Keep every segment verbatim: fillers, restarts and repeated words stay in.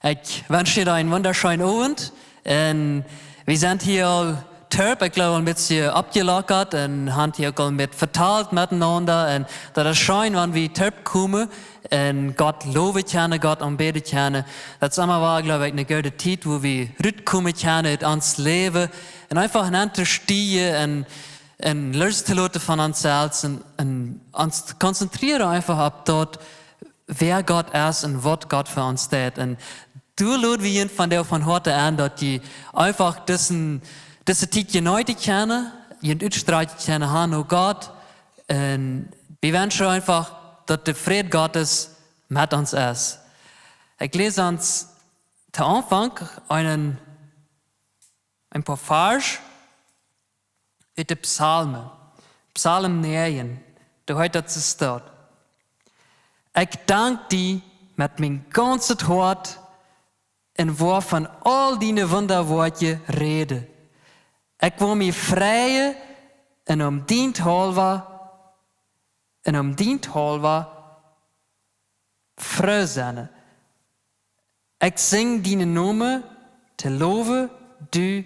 Ekj wensch junt eenen wundascheenen Owent. Un wie sent hia aul toop, ekj jleew, een bät oppjelockat un haben hia uk aul met vetalt metenaunda. Un daut es scheen, wan wie toop komen un Gott lowen kjennen, Gott aunbäden kjennen. Daut es emma wada, jleew ekj, eene goode Tiet, wua wie rutkomen kjennen ut ons Läwen un eefach nenn to stiejen un, un loos to loten von ons selfst un, un ons to konzentrieren eefach opp daut, wäa Gott es un waut Gott fa ons deit. Un doa loden wie junt vondoag von Hoaten aun, daut jie eefach dise, dise Tiet jeneeten kjennen, junt utstrakjen kjennen han no Gott. Un wie wenschen eefach, daut de Fräd Gottes met ons es. Ekj läs ons to Aunfank eenen, een poa Varsch ut de Psalmen. Psalm näajen, doa heet daut soo: Ekj dank die met mien gaunzet Hoat un woa von aul diene Wundawoakjen räden. Ekj woa mie freien un om dienthaulwa, un om dienthaulwa froo sennen. Ekj sinj dienen Nomen to lowen, du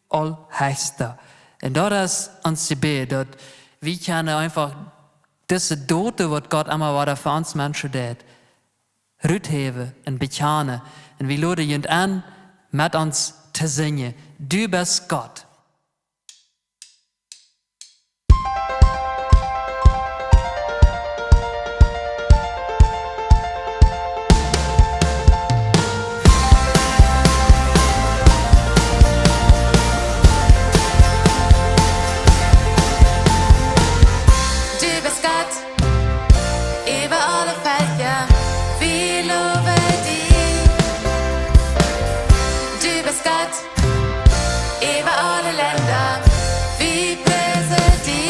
Aulhechsta. Un daut es ons Jebäd, daut wie kjennen eefach dise Doten, waut Gott emma wada fa ons Menschen deit, ruthäwen un bekjanen. Un wie loden junt aun, met ons to sinjen: Du best Gott. Du best Gott äwa aule Velkja, wie lowen die. Du best Gott äwa aule Lenda, wie priesen die.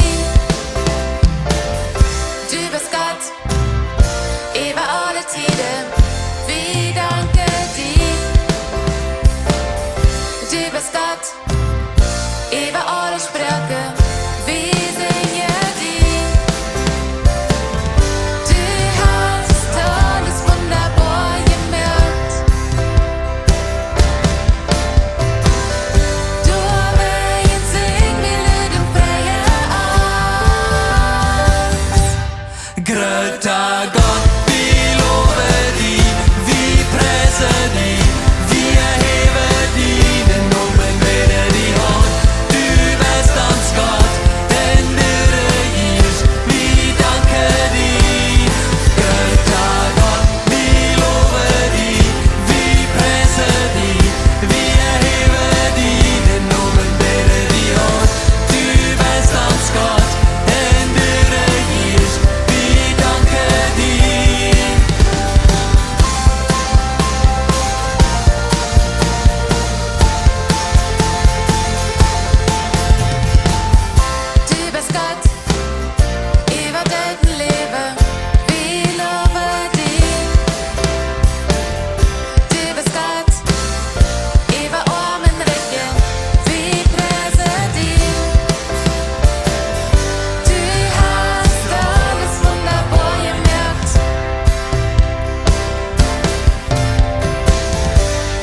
Du best Gott äwa aule Tieden, wie danken die. Du best Gott äwa aule Sproaken, wie sinjen die. Du hast aules wundaboa jemoakt. Doawäajen sinj wie Leeda von Freid. Groota Gott, wie lowen die, wie priesen die, wie erhäwen dienen Nomen, bäden die hoch. Du best ons Gott, un du rejieescht, wie danken die. Groota Gott, wie lowen die, wie priesen die, wie erhäwen dienen Nomen, bäden die hoch. Du best ons Gott, un du rejieescht, wie danken die. Du best Gott äwa Doot un Läwen, wie lowen die. Du best Gott äwa Oam un Rikj, wie priesen die. Du hast aules wundaboa jemoakt.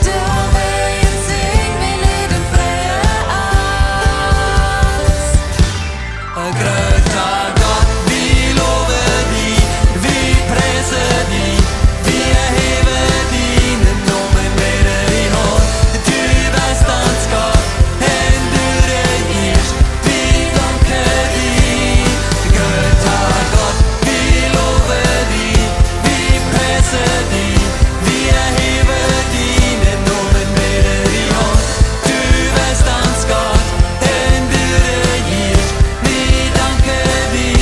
Doawäajen sinj wie Leeda von Freid. Groota Gott, wie lowen die, wie priesen die, wie erhäwen dienen Nomen, bäden die hoch. Du best ons Gott, un du rejieescht, wie danken die. Groota Gott, wie lowen die, wie priesen die, wie erhäwen dienen Nomen, bäden die hoch. Du best ons Gott, un du rejieescht, wie danken die.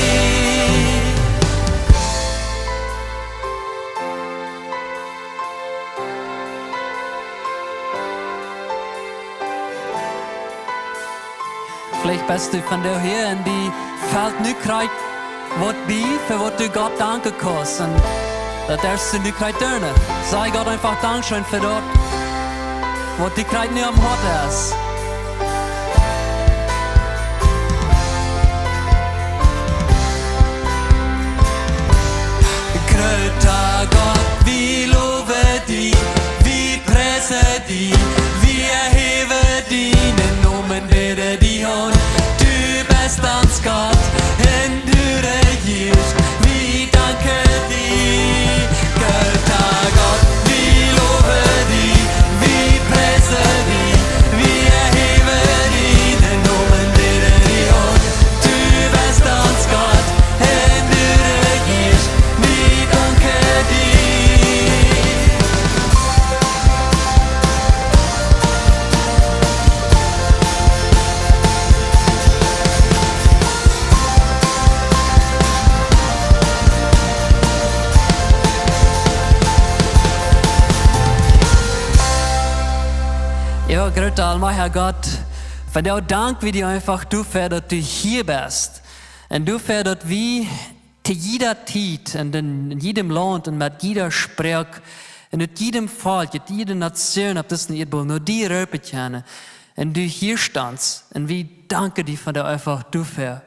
Veleicht best du vondoag hia un die felt nu krakjt waut bie, fa waut du Gott danken kaust. Un daut darfst du nu krakjt doonen. Saj Gott eefach Dankscheen fa daut, waut die krakjt nu aum Hoat es. Groota Gott, wie lowen die, wie Jo, groota Allmächtiga Gott, vondoag dank wie die eefach doafäa, daut du hia best. Un doafäa, daut wie to jiede Tiet un en, en jiedem Launt un met jiede Sproak un ut jiedem Volkj, ut jiede Nazion opp disen Ieedboll no die roopen kjennen. Un du hia staunscht. Un wie danken die vondoag eefach doafäa.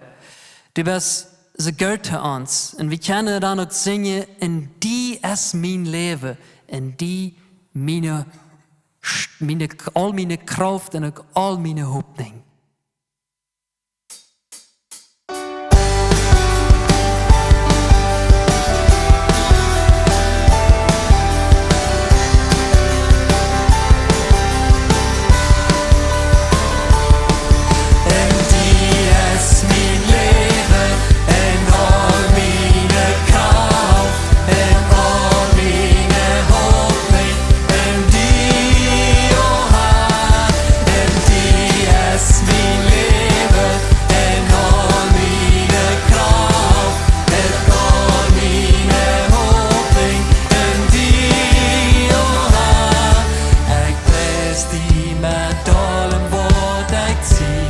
Du best soo goot to ons. Un wie kjennen dan uk sinjen: "En die es mien Läwen, en die miene, miene, aul miene Krauft un uk aul miene Hopninj." En die es mien Läwen, en aul miene Krauft, en aul miene Hopninj, en die, o Har. En die es mien Läwen, en aul miene Krauft, en aul miene Hopninj, en die, o Har. Ekj pries die met aulem waut ekj sie.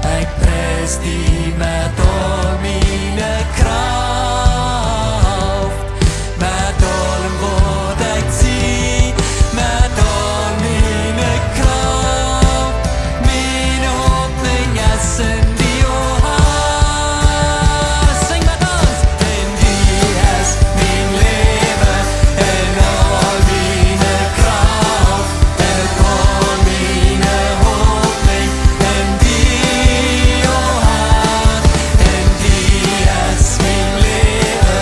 Ekj pries die met aul miene Krauft, met aulem waut ekj sie, met aul miene Krauft. Miene Hopninj es en die, o Har. Sinj met ons. En die es mien Läwen, en aul miene Krauft, en aul miene Hopninj, en die, o Har. En die es mien Läwen,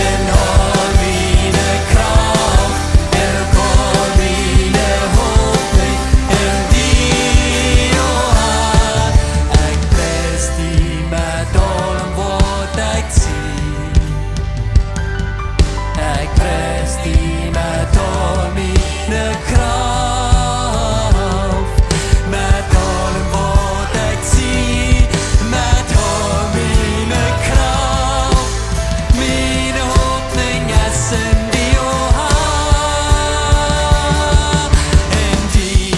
en aul miene Krauft, en aul miene Hopninj, en die, o Har. Ekj pries die met aulem waut ekj sie. Ekj pries die met aul miene Krauft, met aulem waut ekj sie, met aul miene Krauft. Miene Hopninj es en die, o Har. En die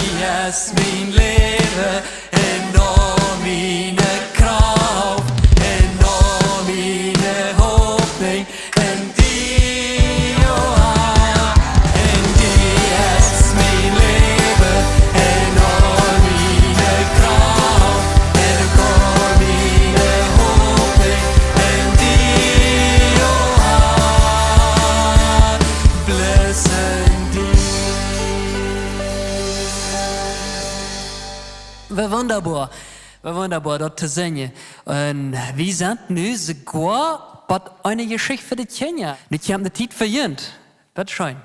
es mien Läwen, en aul miene Krauft, en aul miene Hopninj, en die, o Har. En die es mien Läwen, en aul miene Krauft, en aul miene Hopninj, en die, o Har. Bloos en die. Woo wundaboa, woo wundaboa daut to sinjen. Un wie sent nu soogoa bie eene Jeschicht fa de Kjinja. Nu kjemt de Tiet fa junt. Bitte scheen.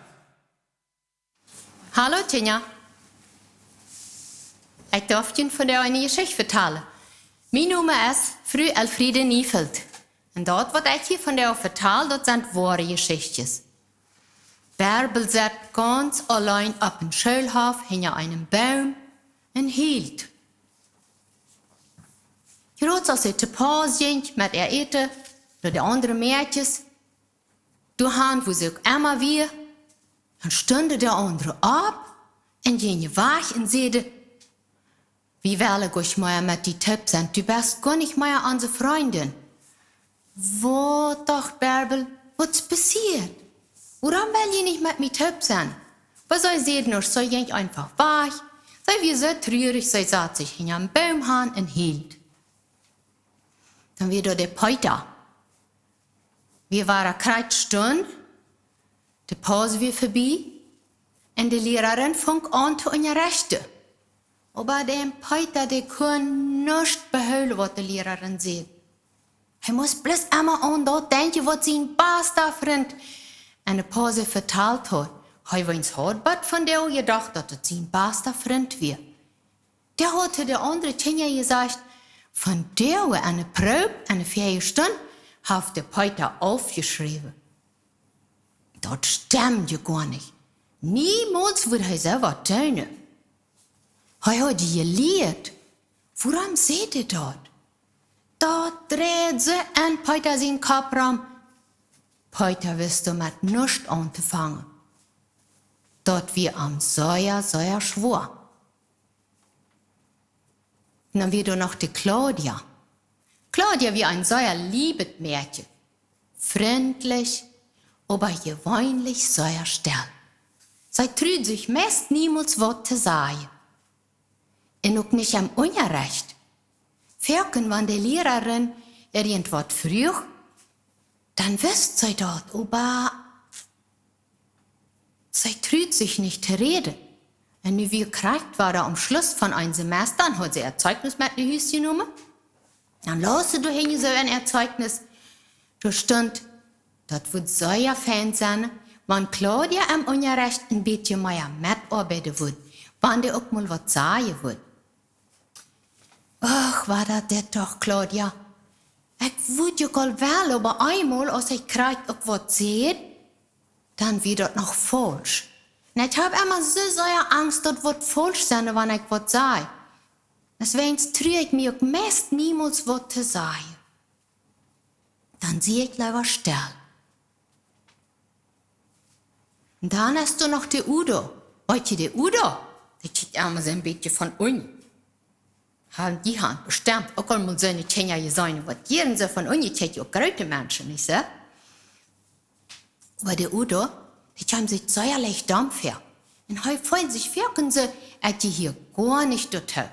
Hallo Kjinja. Ekj darf junt vondoag eene Jeschicht vetalen. Mien Nomen es Fru Elfriede Niefeld. Un daut waut ekj hia vondoag vetal, daut sent woare Jeschichtjes. Bärbel saut gaunz auleen opp een Schoolhoff hinja eenen Boom un hield. Jrods aus see to Paus jinkj met äa Äten, no de aundre Mäakjes, doa han, wua see uk emma wia, dan stunden de aundre opp un jinjen wajch un säden: "Wie wellen goanich mea met die toop sennen. Du best goanich mea onse Frindin." Waut, docht Bärbel, waut es passieet? Wuarom well jie nich met mie toop sennen? Oba see säd nuscht, see jinkj eefach wajch. See wia soo trurich, see sad sikj hinja eenen Boom han un hield. Dan wia doa de Peeta. Wia wada krakjt Stund, de Paus wia verbie un de Lierarin funk aun to unjarechten. Oba dän Peeta, dee kunn nuscht behoolen, waut de Lierarin säd. Hee must bloos emma aun daut denkjen, waut sien basta Frint enne Paus vetalt haud. Hee wist, haud waut von dee jedocht, daut et sien basta Frint wia. Dee haud to de aundre Kjinja jesajcht: "Vondoag enne Proow, enne väaje Stund, haft de Peeta aufjeschräwen." Daut stemd je goanich. Niemols wudd hee soo waut doonen. Hee haud je jelieet. Wuarom säd hee daut? Daut dreid sikj en Peeta sien Kopp rom. Peeta wist doamet nuscht auntofangen. Daut wia am sea, sea schwoa. Un dan wia doa noch de Claudia. Claudia wia een sea liebet Mäakje, frintlich, oba jeweenlich sea stell. See trud sikj meist niemols waut to sajen. Un uk nich em Unjarecht. Foaken, wan de Lierarin irjentwaut fruach, dan wist see daut, oba see trud sikj nich to räden. Un nu wia krakjt wada aum Schluss von een Semesta, dan haud see äa Zeijnis met no Hus jenomen. Dan laus see doa hinjen soo en äa Zeijnis, doa stunt: Daut wudd sea fein sennen, wan Claudia em Unjarecht een bät mea metoabeiden wudd, wan dee uk mol waut sajen wudd. Och, wia daut dit doch, Claudia. Ekj wudd je gaunz well, oba eemol, aus ekj krakjt uk waut säd, dan wia daut noch faulsch. Un ekj hab emma soo sea Angst, daut woat faulsch sennen, wan ekj waut saj. Deswäajen tru ekj mie uk meist niemols waut to sajen. Dan sie ekj leewa stell. Un dan es doa noch de Udo. Weetst, de Udo, dee kjikjt emma soo een bät von unjen. Haben dee han bestemt uk aul mol soone Kjinja jeseenen, waut jieren soo von unjen kjikjen, uk groote Menschen, nich soo? Oba de Udo, dee kjeem sikj sea leicht domm väa. Un hee feeld sikj foaken soo, aus jehieed hee goanich doatoo.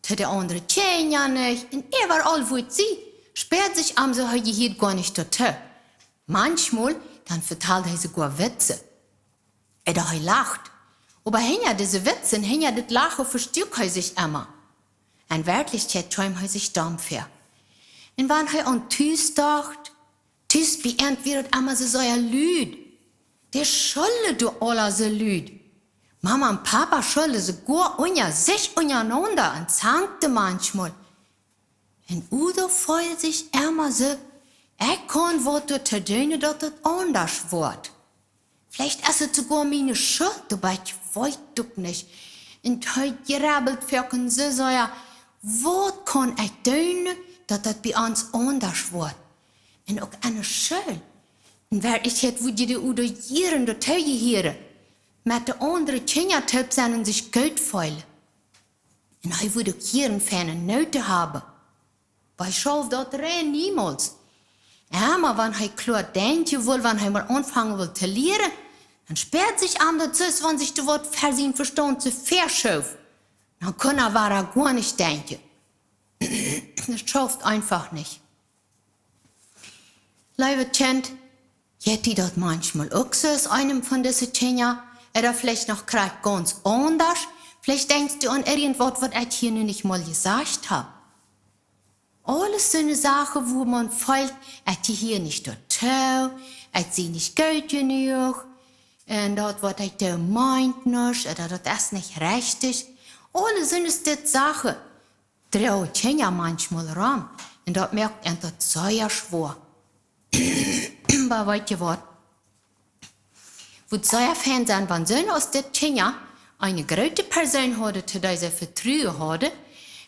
To de aundre Kjinja nich, un äwaraul, wua hee wia, späad sikj am soo, hee jehieed goanich doatoo. Manchmol, dan vetald hee soogoa Witze. Ooda hee lacht. Oba hinja dise Witze, hinja dit Lachen vestuak hee sikj emma. En Werkjlichkjeit kjeem hee sikj domm väa. Un wan hee aun tus docht, tus bie an wia daut emma soo sea lud. Dee schullen doa aula soo lud. Mama un Papa schullen soogoa unja sikj unjarenaunda un zankten manchmol. Un Udo feeld sikj emma soo, ekj kaun waut doatoo doonen, daut daut aundasch woat. Veleicht es et soogoa miene Schult, oba ekj weet uk nich. Un hee jrebelt foaken soo sea, waut kaun ekj doonen, daut daut bie ons aundasch woat? Un uk aun de School. Un Werkjlichkjeit wudd je de Udo jieren doatoo jehieren. Met de aundre Kjinja toop sennen un sikj goot feelen. Un hee wudd uk jieren fiene Noten haben. Oba hee schaufft daut rein niemols. Emma wan hee kloa denkjen wull, wan hee mol aunfangen wull to lieren, dan späad sikj am daut soo, aus wan sikj doa waut ver sien Vestaunt soo väaschoof. Dan kunn hee wada goanich denkjen. Daut schauft eefach nich. Leewet Kjint, jeit die daut manchmol uk soo aus eenem von dise Kjinja? Ooda veleicht noch krakjt gaunz aundasch? Veleicht denkjst du aun irjentwaut, waut ekj hia nu nich mol jesajcht hab. Aules soone Sachen, wua maun feelt, ekj jehia nich doatoo, ekj sie nich goot jenuach, un daut, waut ekj doo, meent nuscht, ooda daut es nich rechtich. Aules soone Sachen droagen Kjinja manchmol rom, un daut moakt an daut sea schwoa. Oba weetst du waut? Wudd sea fein sennen, wan soone aus dit Kjinja eene groote Persoon hauden, to dee see Vetruen hauden,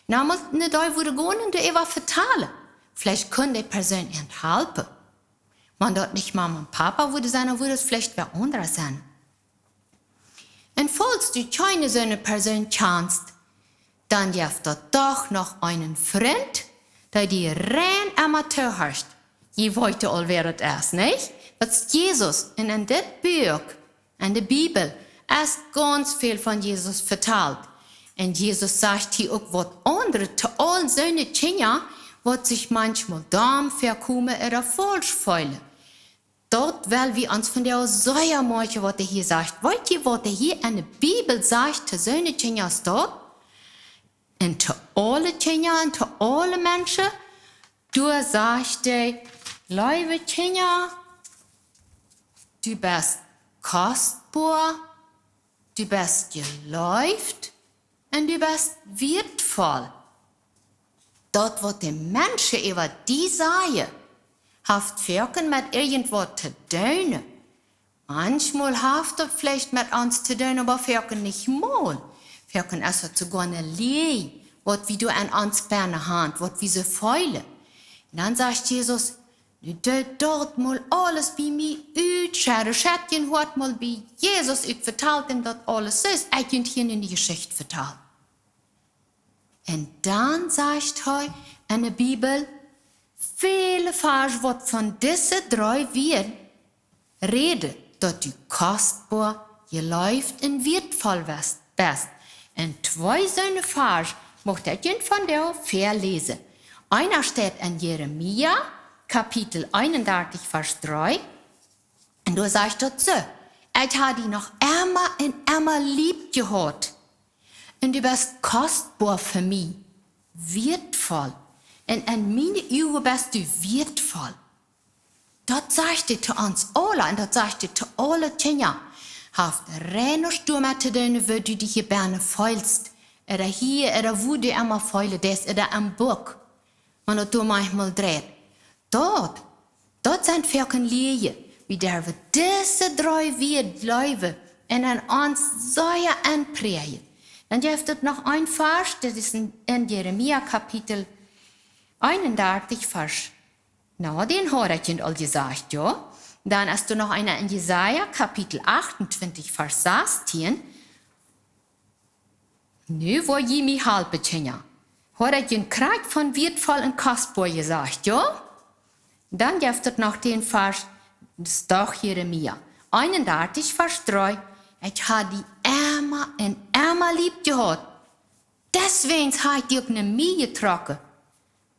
dan mol no dee wudden gonen un doaräwa vetalen. Veleicht kunn dee Persoon an halpen. Wan daut nich Mama un Papa wudden sennen, dan wudd et veleicht wäa aundra sennen. Un faulls du kjeene soone Persoon kjanst, dan jeft daut doch noch eenen Frint, dee die rein emma toohorcht. Jie weeten aul, wäa daut es, nich? Daut es Jesus. Un en dit Buak, en de Bibel, es gaunz väl von Jesus vetalt. Un Jesus sajcht hia uk waut aundret to aul soone Kjinja, waut sikj manchmol domm väakomen ooda faulsch feelen. Daut well wie ons vondoag sea moakjen, waut hee hia sajcht. Weetst du, waut hee hia en de Bibel sajcht to soone Kjinja aus daut? Un to aule Kjinja un to aule Menschen, doa sajcht hee: Leewe Kjinja, du best kostboa, du best jeleeft un du best wieetvoll. Daut, waut de Menschen äwa die sajen, haft foaken met irjentwaut to doonen. Manchmol haft daut veleicht met ons to doonen, oba foaken nich mol. Foaken es daut soogoa ne Läajen, waut wie doa en ons bennen han, waut wie soo feelen. Un dan sajcht Jesus: Nu doo daut mol aules bie mie utschedden. Schet jun Hoat mol bie Jesus ut, vetalt am daut aules. Soo es ekj junt hia nu de Jeschicht vetalen. Un dan sajcht hee en de Bibel väle Varsch, waut von dise dree Wieed räden, daut du kostboa, jeleeft un wieetvoll best, best. Un twee soone Varsch mucht ekj junt vondoag väaläsen. Eena steit en Jeremia, Kapitel eenundartich, Varsch dree. Un doa sajcht daut soo: Ekj hab die noch emma un emma leef jehaut. Un du best kostboa fa mie, wieetvoll. Un en miene Uagen best du wieetvoll. Daut sajcht hee to ons aula, un daut sajcht hee to aule Kjinja. Haft rein nuscht doamet to doonen, woo du die hia bennen feelst. Ooda hia, ooda woo du emma feelen deist, ooda aum Buak. Wan daut doa maunchmol dreit. Daut, daut sent foaken Lieed, woo wie derwen dise dree Wieed jleewen un en ons sea enpräajen. Dan jeft et noch een Varsch, daut es en, en Jeremia Kapitel eenundartich, Varsch, na, dän haud ekj aul jesajcht, jo. Dan es doa noch eena en Jesaja Kapitel achtuntwintich, Varsch sastieen. Nu woa jie mie halpen, Kjinja. Haud ekj junt krakjt von wieetvoll un kostboa jesajcht, jo? Dan jeft et noch dän Varsch, daut es doch Jeremia eenundartich, Varsch dree: Ekj hab die emma un emma leef jehaut. Deswäajen hab ekj die uk no mie jetrocken.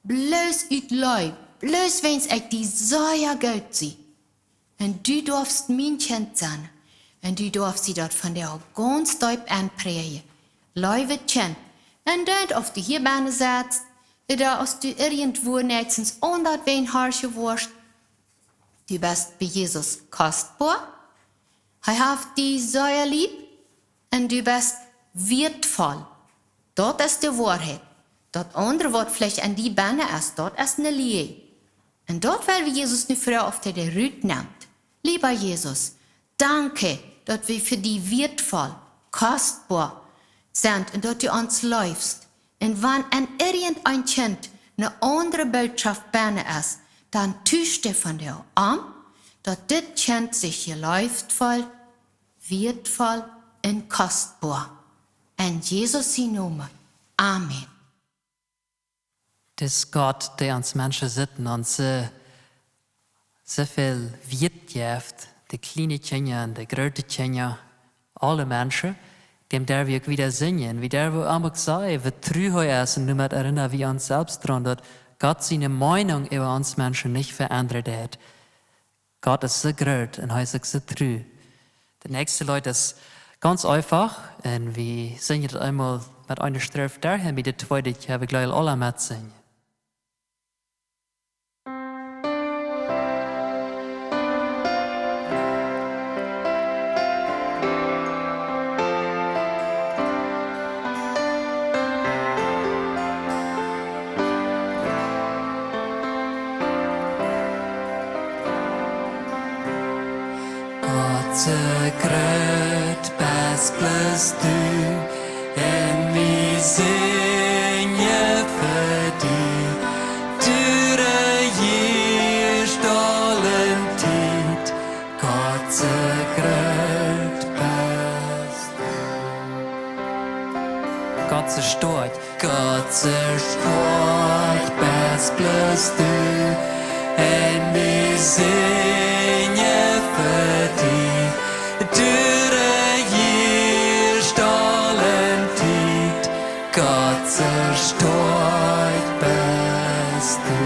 Bloos ut Leew, bloos wiels ekj die sea goot sie. Un du doafst mien Kjint sennen. Un du doafst die daut vondoag gaunz deep enpräajen. Leewet Kjint. Un daut, auf du hia bennen setst, ooda aus du irjentwua näakjstens aundasch wäm horchen woascht, du best bie Jesus kostboa. Hee haft die sea leef. Un du best wieetvoll. Daut es de Woarheit. Daut aundre, waut veleicht en die bennen es, daut es ne Lieed. Un daut well wie Jesus nu froagen, auf hee dee rutnemt. Leewa Jesus, danke, daut wie fa die wieetvoll, kostboa sent un daut du ons leefst. Un wan en irjent een Kjint ne aundre Bootschoft bennen es, dan tusch dee vondoag om, daut dit Kjint sikj jeleeft feelt, wieetvoll un kostboa. En Jesus sien Nomen. Amen. Dis Gott, dee ons Menschen sitt un ons, äh, soo väl Wieet jeft, de kjliene Kjinja un de groote Kjinja, aule Menschen, däm derw wie uk wieda sinjen, wie derw wie am uk sajen, woo tru hee es, un doamet erinnren wie ons selfst doaraun, daut Gott siene Meinung äwa ons Menschen nich veendat haft. Gott es soo groot un hee es uk soo tru. De näakjste Leet es gaunz eefach un wie sinjen daut eemol met eene Stroof derch, bie de tweede kjenn wie jlikj aula metsinjen. Gott, soo groot best bloos du, un wie sinjen fa die, du rejieescht aule Tiet. Gott, soo groot best du. Gott, soo stoakj. Gott, soo stoakj best bloos du, un wie sinjen fa die, du rejieescht aule Tiet. Gott, soo stoakj best du.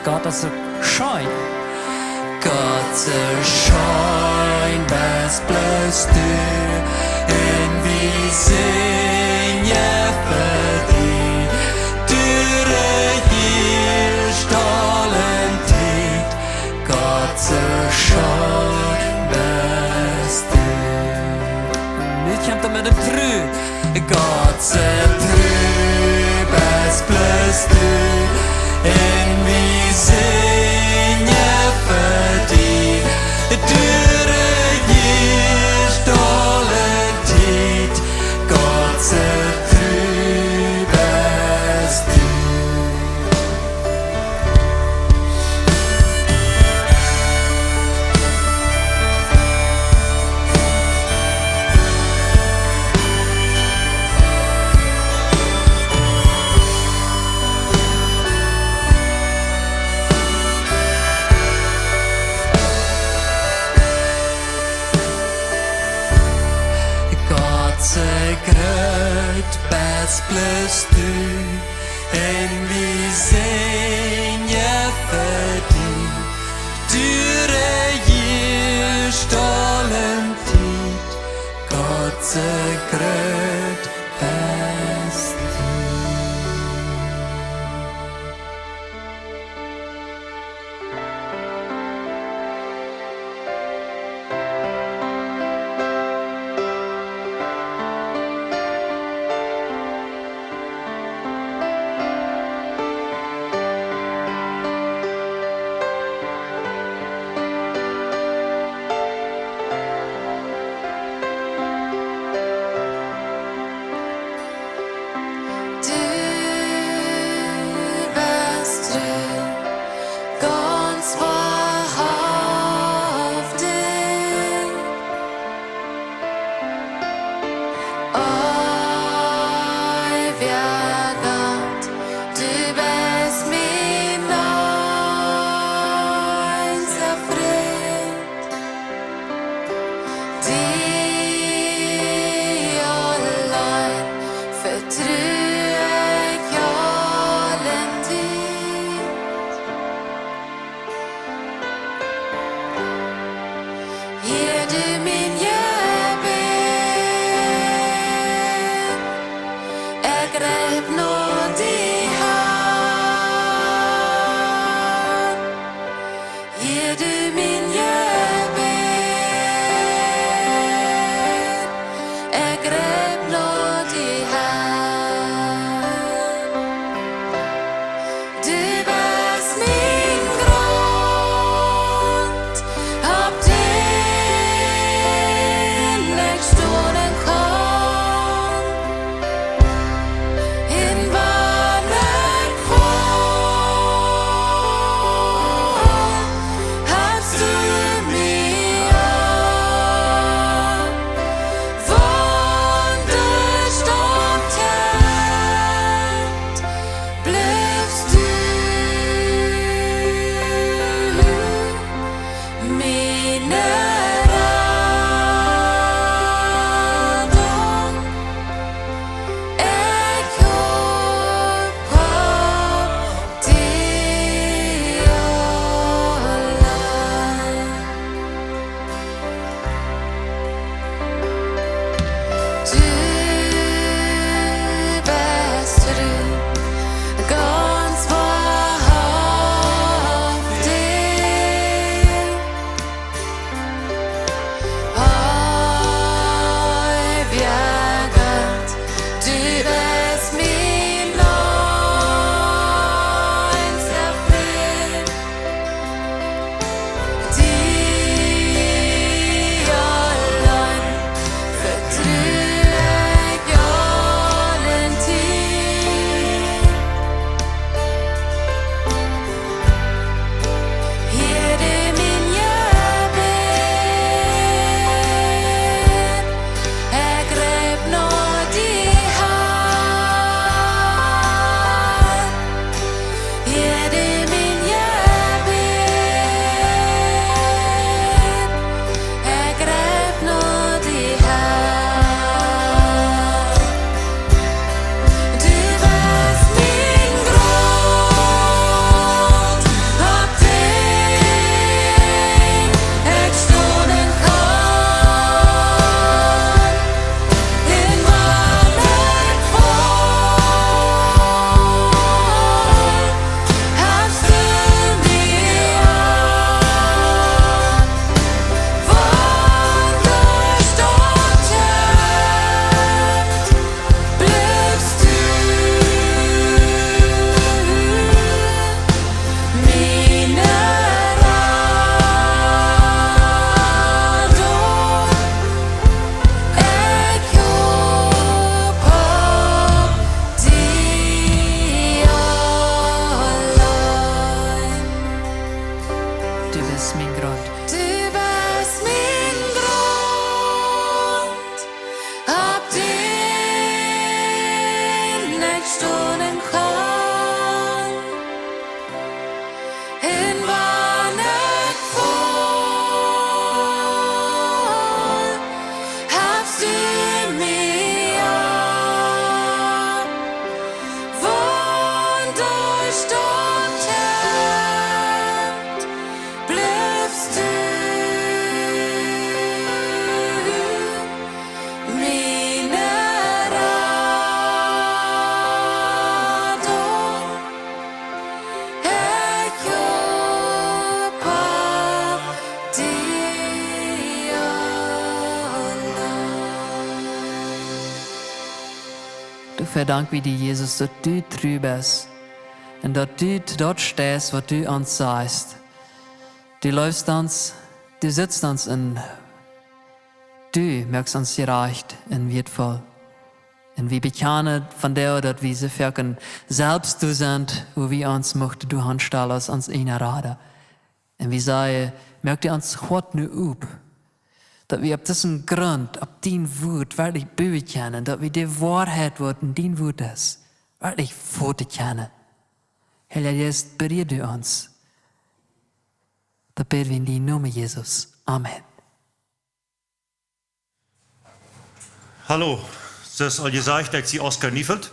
Gott, soo scheen. Gott, soo scheen best bloos du, un wie sinjen fa die, du rejieescht aule Tiet. Gott, soo scheen best du. Nu kjemt et met de Tru. Gott, soo tru best bloos du, un wie sinjen fa die, du rejieescht aule Tiet. Gott, soo tru best du. Groot best bloos du, en wie sinjen fa die. Du rejieescht aule Tiet, Gott, soo groot best du. Doafäa dank wie die, Jesus, daut du tru best un daut du to daut steist, waut du ons sajchst. Du leefst ons, du sitst ons un du moakst ons jerajcht un wieetvoll. Un wie bekjanen vondoag, daut wie soo foaken selfst doa sent, wua wie ons muchten doa aunstalen aus ons eena Rada. Un wie sajen, moak du ons Hoat nu op, daut wie opp disen Grunt, opp dien Wuat werkjlich buen kjennen, daut wie de Woarheit, waut en dien Wuat es, werkjlich voll to kjennen. Heilja Jeist, berieed du ons. Daut bäd wie en dienen Nomen, Jesus. Amen. Hallo, soo aus aul jesajcht, ekj sie Oskar Niefeld.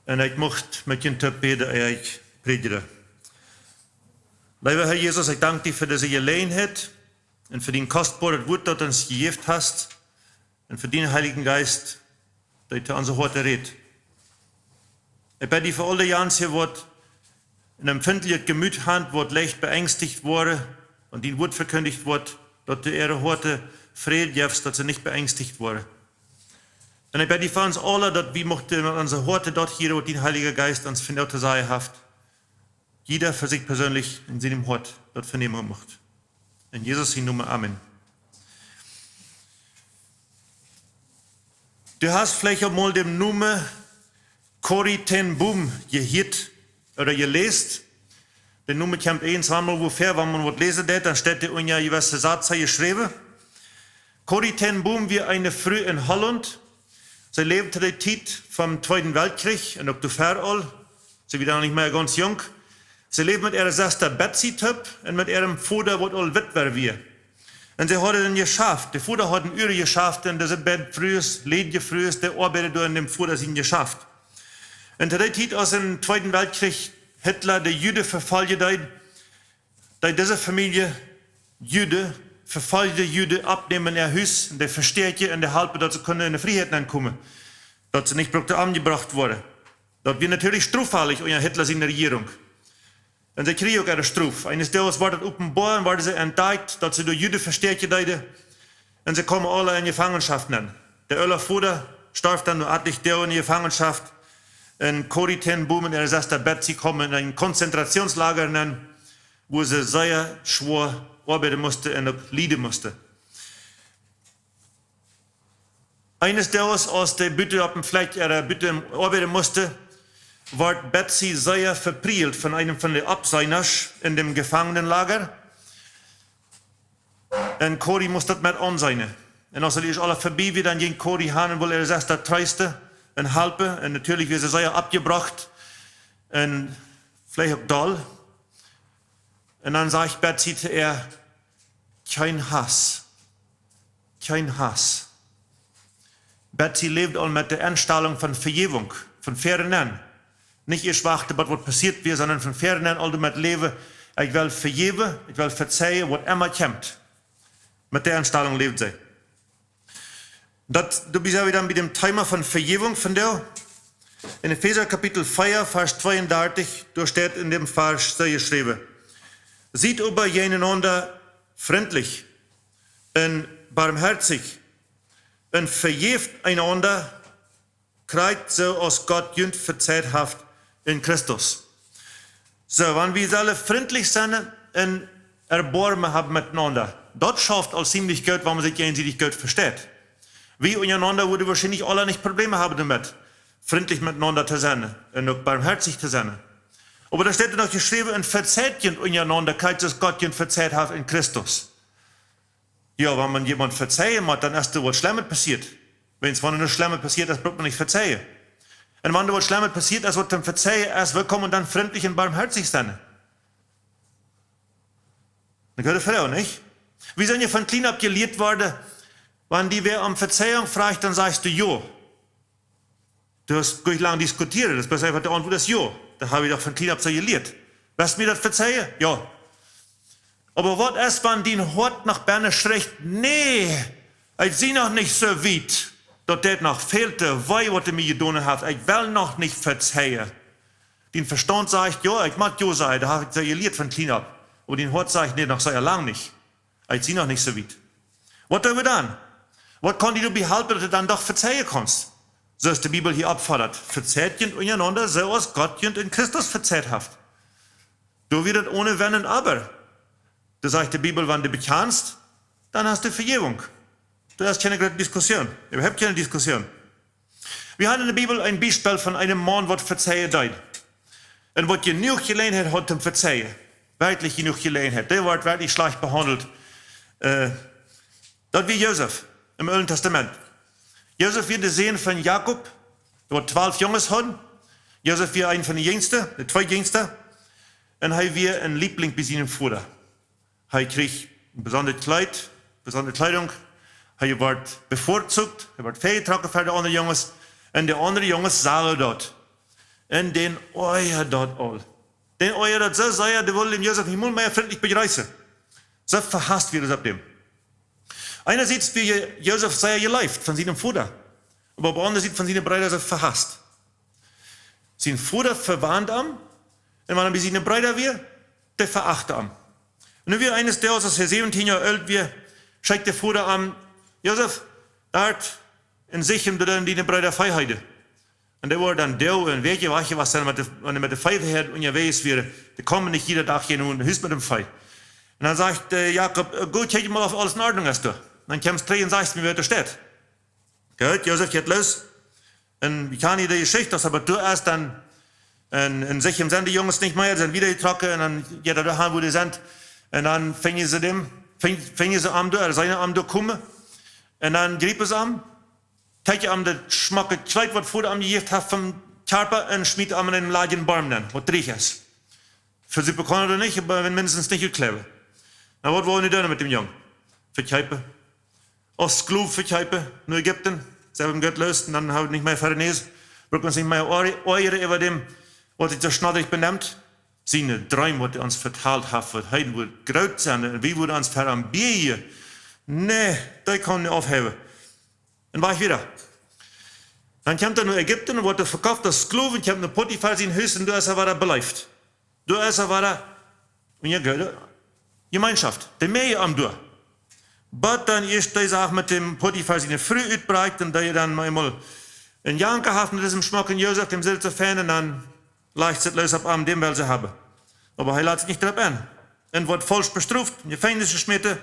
Un ekj mucht met junt toop bäden, ea ekj prädje. Leewa Herr Jesus, ekj dank die fa dise Jeläajenheit un fa dien kostboaret Wuat, daut du ons jejäft hast, un fa dienen Heiljen Jeist, dee to onse Hoaten rät. Ekj bäd die fa aul dee Menschen, waut een empfindlichet Jemoot haben, waut leicht beängsticht woaren, wan dien Wuat vekjindicht woat, daut du äare Hoaten Fräd jefst, daut see nich beängsticht woaren. Un ekj bäd die fa ons aule, daut wie muchten met onse Hoaten daut hieren, waut dien Heilja Jeist ons vondoag to sajen haft. Jieda fa sikj perseenlich en sienem Hoat daut venämen mucht. En Jesus sienen Nomen, amen. Du hast veleicht aul mol dän Nomen Corrie ten Boom jehieet ooda jeläst. De Nomen kjemt eensjemol wua väa, wan maun waut läsen deit, dan steit doa unja jewesse Sätze jeschräwen. Corrie ten Boom wia eene Fru en Hollaunt. See läwd to de Tiet vom Tweeden Weltkjrich un uk doavor aul. See wia dan nich mea gaunz junk. See läwd met äare Sesta Betsy toop un met äaren Voda, waut aul Witwa wia. Un see hauden een Jeschaft. De Voda haud een Uajenjeschaft un dise beid Frues, lädje Frues, dee oabeiden doa en däm Voda sien Jeschaft. Un to de Tiet, aus em Tweeden Weltkjrich Hitler de Juden vefoljen deed, deed dise Famielje Juden, vefoljde Juden oppnämen en äa Hus, un dee vestäakjen un dee halpen, daut see kunnen en de Frieheit nenkomen, daut see nich bruckten omjebrocht woaren. Daut wia natieelich stroffällich unja Hitler siene Rejierunk. Un see kjrieejen uk äare Strof. Eenes Doages wort daut openboa un worden see entdakjt, daut see doa Juden vestäakjen deeden. Un see kaumen aula en Jefangenschoft nen. De oola Voda storf dan no atelje Doag en Jefangenschoft. Un Corrie ten Boom un äare Sesta Betsy kaumen en een Konzentrationslager nen, wua see sea schwoa oabeiden musten un uk lieden musten. Eenes Doages, aus dee buten opp däm Flakj, ea buten oabeiden musten, wort Betsy sea vepriejelt von eenen von de Oppsenasch en däm Jefangenenlager. Un Corrie must daut met aunseenen. Un aus daut ieescht aula vebie wia, dan jinkj Corrie han un wull äare Sesta treesten un halpen. Un natieelich wia see sea oppjebrocht un veleicht uk doll. Un dan sajcht Betsy to äa: Kjeen Hauss. Kjeen Hauss. Betsy läwd aul met de Enstalunk von Vejäwunk, von väaren aun. Nich ieescht wachten, waut passieet wia, sonda von väaren aun aul doamet läwen: Ekj well vejäwen, ekj well vezeien, waut emma kjemt. Met de Enstalunk läwd see. Daut, doa sent wie dan bie däm Thema von Vejäwunk vondoag. En Efeesa Kapitel vea, Varsch tweeundartich, doa steit en däm Varsch soo jeschräwen: Siet oba enaunda frintlich un barmhoatich un vejäft enaunda, krakjt soo aus Gott junt vejäft haft en Christus. Soo, wan wie sellen frintlich sennen un Erboarmen haben met enaunda, daut schauft aul ziemlich goot, wan maun sikj jäajensiedich goot vesteit. Wie unjarenaunda wudden woarschienlich aula nich Probleme haben doamet, frintlich met enaunda to sennen un uk barmhoatich to sennen. Oba doa steit noch jeschräwen: Un vejäft junt unjarenaunda, krakjt soo aus Gott junt vejäft haft en Christus. Jo, wan maun wäm vezeien mott, dan es doa waut Schlemmet passieet. Wan doa waut Schlemmet passieet es, brukt maun nich vezeien. Un wan doa waut Schlemmet passieet es, waut to vezeien es, woo kaun maun dan frintlich un barmhoatich sennen? Eene goode Froag, nich? Wie sent je von kjlien opp jelieet worden, wan die wäa om Vejäwunk fruacht, dan sajchst du jo. Du hast nich lang diskutieren, daut es eefach, de Auntwuat es jo. Daut hab ekj doch von kjlien opp soo jelieet. Woascht mie daut vezeien? Jo. Oba waut es, wan dien Hoat noch bennen schriecht: Nä, ekj sie noch nich soo wiet. Daut deit noch väl to wee, waut hee mie jedonen haft. Ekj well noch nich vezeien. Dien Vestaunt sajcht: Jo, ekj mott jo sajen, daut hab ekj soo jelieet von kjlien opp. Oba dien Hoat sajcht: Nä, noch sea lang nich. Ekj sie noch nich soo wiet. Waut doo wie dan? Waut kaun die doabie halpen, daut du dan doch vezeien kaust? Soo aus de Bibel hia oppfoddat: Vezeit junt unjarenaunda, soo aus Gott junt en Christus vezeit haft. Doa wia daut one Wenn un Oba. Doa sajcht de Bibel, wan du bekjanst, dan hast du Vejäwunk. Doa es kjeene groote Diskussion. Äwahaupt kjeene Diskussion. Wie haben en de Bibel een Biespel von een Maun, waut vezeien deed. Un waut jenuach Jeläajenheit haud toom vezeien. Werkjlich jenuach Jeläajenheit. Dee wort werkjlich schlajcht behaundelt. Äh, daut wia Josef em Oolen Tastament. Josef wia de Sän von Jakob, waut twalf Junges haud. Josef wia een von de jinjste, de tweedjinjste. Un hee wia een Liebling bie sienen Voda. Hee kjrieech een besondret Kjleet, besondre Kjleedunk. Hee wort bevorzucht, hee wort väajetrocken ver de aundre Junges. Un de aundre Junges sagen daut. Un dän oajad daut aul. Dän oajad daut soo sea, dee wullen dän Josef nich mol mea frintlich bejreessen. Soo vehasst wia daut opp däm. Eenasieds wia Je-, Josef sea jeleeft von sienen Voda, oba opp de aundre Sied von siene Breeda soo vehasst. Sien Voda vewand am, un wan hee bie siene Breeda wia, dee veachten am. Un nu wia eenes Doages, aus hee säwentieen Joa oolt wia, schekjt de Voda am: Josef, doa en Sichem, doa doonen diene Breeda Vee heeden. Un dee wort dan doa, un weet jie waut, waut dan met de, wan hee met de Vee unjawäajes wia, dee kjeemen nich jieda Dach hia no Hus met däm Vee. Un dan sajcht, äh, Jakob: Äh, goot, kjikj mol, auf aules en Ordnunk es doa. Dan kjemt hee trigj un sajcht mie, waut doa steit. Goot, Josef jeit los. Un wie kjanen de Jeschicht, daut hee doa es, dan, un, un Sichem sent de Junges nich mea, sent wieda jetrocken, un dan jeit hee doa han, wua dee sent. Un dan finjen see däm, finj-, finjen see am doa, seenen am doa komen. Un dan jriepen see am, teekjen am daut schmocke Kjleet, waut Voda am jejäft haft, vom Kjarpa un schmieten am en eenen ladjen Boom nenn, waut drieech es. Vesupen kaun hee doa nich, oba wan minstens nich utkjleewen. Na, waut wellen dee dan met däm Jung? Vekjeepen. Aus Sklow vekjeepen no Ägipten. See haben am Jelt jeloont, dan haben wie nich mea Vernees. Wie brucken ons nich mea oaj-, oajren äwa däm, waut sikj soo schnoddrich benemt. Siene Dreem, waut hee ons vetalt haft, waut hee woat groot sennen, un wie woaren ons ver am bieejen. Nä, dee kaun nich oppheewen. Un wajch wieda. Dan kjemt hee no Ägipten un woat doa vekoft aus Sklow, kjemt no Potifar sien Hus un doa es hee wada beleeft. Doa es hee wada en de Jemeenschoft. Dee moaken am doa. Bat dan ieescht dee Sach met däm Potifar siene Fru utbrakjt un dee dan mau eemol een Jank haft met disen schmocken Josef, däm see soo fein, un dan lajcht see daut loos opp am, däm well see haben. Oba hee lat sikj nich doaropp en. Un woat faulsch bestroft, en Jefenkjnis jeschmäten.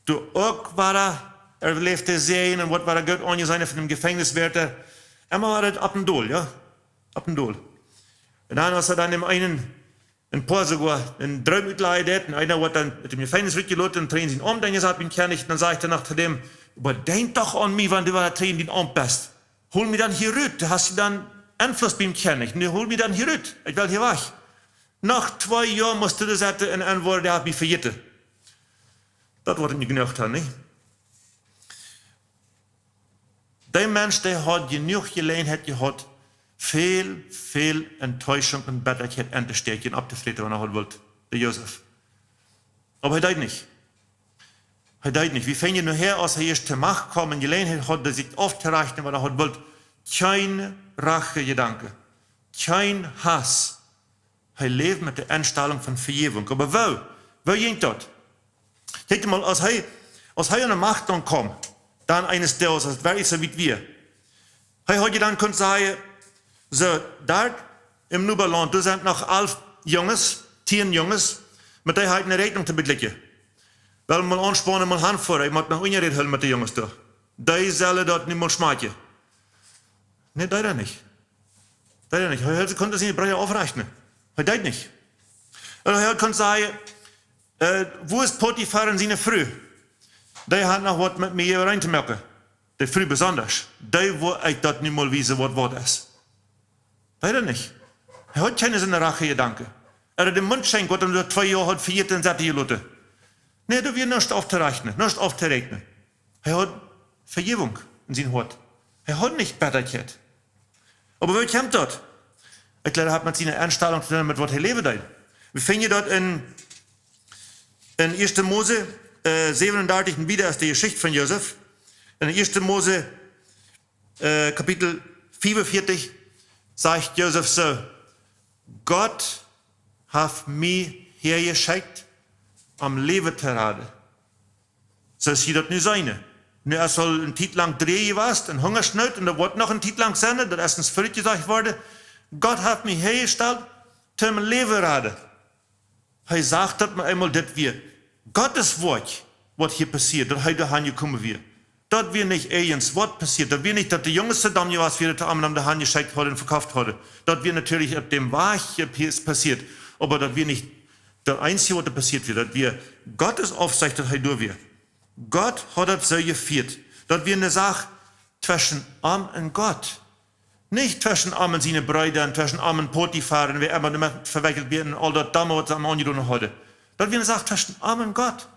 Doa uk wada, hee läft de Säajen un woat wada goot aunjeseenen von däm Jefenkjniswärta. Emma wada opp dän Dol, jo? Opp dän Dol. Un dan, aus hee dan däm eenen, een poa soogoa een Droom utlajen deed, un eena woat dan ut däm Jefenkjnis rutjeloten un trigj en sien Aumt enjesat biem Kjennich, dan sajcht hee noch to däm: Oba denkj doch aun mie, wan du wada trigj en dien Aumt best. Hol mie dan hia rut, du hast dan Enfluss biem Kjennich. Nä, hol mie dan hia rut. Ekj well hia wajch. Noch twee Joa motst du doa setten un, un woaren, dee haft mie vejäten. Daut woat am jenuach han, nich? Dee Mensch, dee haud jenuach Jeläajenheit jehaut, väl, väl Enttäuschung un Bettakjeit entostäakjen, opptofräten, wan hee haud wullt, de Josef. Oba hee deed nich. Hee deed nich. Wie finjen nohäa, aus hee ieescht to Macht kjeem un Jeläajenheit haud, sikj auftorajchten, wan hee haud wullt, kjeene Rachejedanken, kjeen Hauss. Hee läft met de Enstalunk von Vejäwunk. Oba woo? Woo jinkj daut? Kjikj mol, aus hee, aus hee aun de Macht dan kjeem, dan eenes Doages, aus et werkjlich soo wiet wia. Hee haud je dan kunt sajen, soo, doa em Nobalaunt, doa sent noch alf Junges, tieen Junges, met dee ha ekj ne Räakjnunk to beglikjen. Well mol aunspaunen, mol hanfoaren, ekj mott noch Unjarecht hoolen met de Junges doa. Dee sellen daut nu mol schmakjen. Nä, deed hee nich. Deed hee nich. Hee, hee kunn siene Breeda aufrajchten. Hee deed nich. Un hee kunn sajen, äh, wua es Potifar un siene Fru? Dee haft noch waut met mie to doonen. De Fru besonda. Dee woa ekj daut nu mol wiesen, waut waut es. Deed hee nich. Hee haud kjeene soone Rachejedanken. Hee haud dän Munt schenkj, waut am doa twee Joa haud vejäten un setten jeloten. Nä, doa wia nuscht auftorajchten, nuscht auftoräakjnen. Hee haud Vejäwunk en sien Hoat. Hee haud nich Bettakjeit. Oba woo kjemt daut? Ekj jleew, daut haft met siene Enstalunk to doonen, met waut hee läwen deed. Wie finjen daut en, en ieeschte Mose, äh, säwenundartich, un wieda es de Jeschicht von Josef. En ieeschte Mose, äh, Kapitel fiefunvieetich, sajcht Josef soo: Gott haft mie häajeschekjt, om Läwen to raden. Soo aus jie daut nu seenen. Nu es aul eene Tiet lang Droagheit jewast, eene Hungasnoot, un daut woat noch eene Tiet lang sennen, daut es ons vörut jesajcht worden. Gott haft mie hia jestalt, toom Läwen raden. Hee sach daut mau eemol, daut wia Gottes Wort, waut hia passieet, daut hee doa han jekomen wia. Daut wia nich irjent waut passieet, daut wia nich, daut de Junges soo domm jewast wieren, daut see am doa han jeschekjt hauden un vekoft hauden. Daut wia natieedlich opp däm Wajch, äh, passieet, oba daut wia nich daut eensje, waut doa passieet wia. Daut wia Gottes Aufsecht, daut hee doa wia. Gott haud daut soo jefieet. Daut wia eene Sach tweschen am un Gott. Nich tweschen am un siene Breeda un tweschen am un Potifar un wäa emma doamet vewekjelt wia un aul daut Domme, waut see am aunjedonen hauden. Daut wia eene Sach tweschen am un Gott.